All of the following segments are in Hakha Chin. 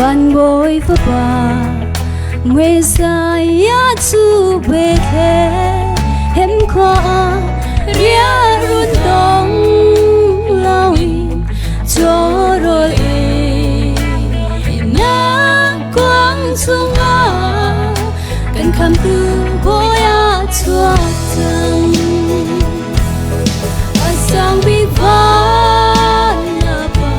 Van Bawi Fapa Messiah cu Bethlehem khua ah riahrun tong loin chawhrawl ei nak kuang chungah kan khamtu Bawi a chuak cang. A sang bik van a pa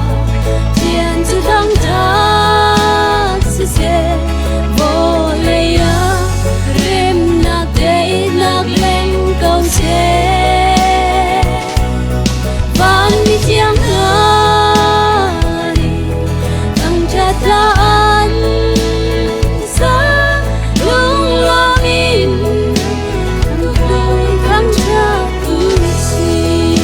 Thian cu thangṭhat siseh, vawlei ah remnak daihnak leng ko seh. Van mithiang hna nih thangṭhat hla an sa, lunglawm in thangṭhat u sih.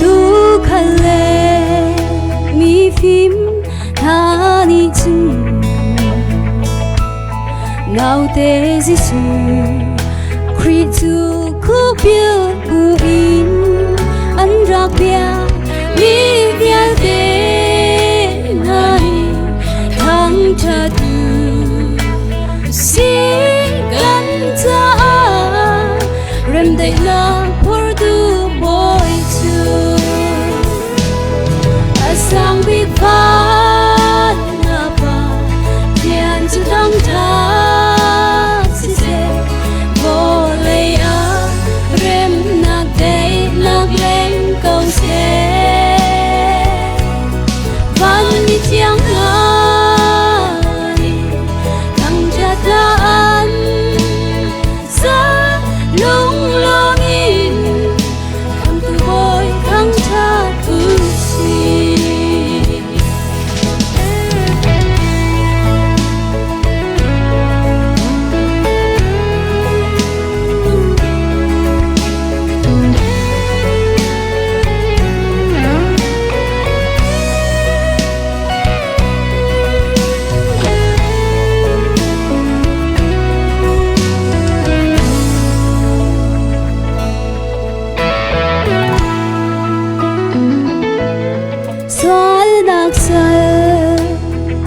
Tuukhal le mifim hna nih cun naute Jesuh Khrih cu khupil buin an rak biak. Mi vialte hna hi thangṭhat u si. Kan caah remdaihnak phortu Bawi cu a sang bik van a Pa Thian cu thangṭhat siseh, vawlei ah remnak daihnak leng ko seh. Van mithiang hna nih thangṭhat hla an sa, lunglawm in Khamhtu Bawi thangṭhat u sih. Sualnak sal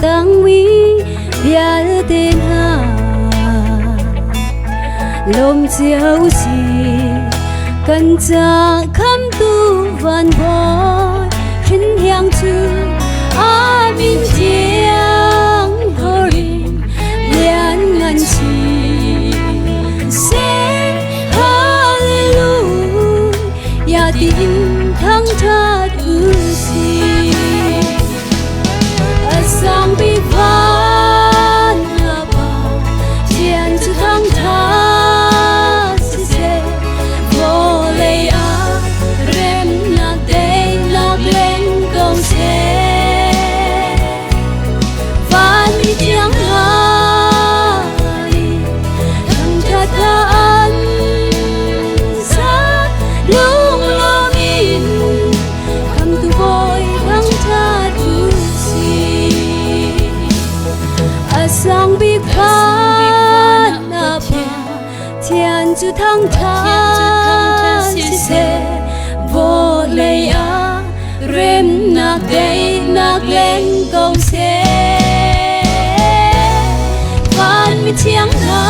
tangmi vialte hna, lawm cio u sih. Kan ca khamtu van Bawi hrin hiang cu a min thiang horin lian ngan si seh. Hallelujah tiin thangṭhat u sih. A sang bik van a Pa Thian cu thangṭhat siseh, vawlei ah remnak daihnak leng ko seh. Van mithiang hna nih thangṭhat hla an sa, lunglawm in Khamhtu Bawi thangṭhat u sih. A sang bik van a Pa Thian cu thangṭhat siseh, vawlei ah remnak daihnak leng ko seh. Van mithiang hna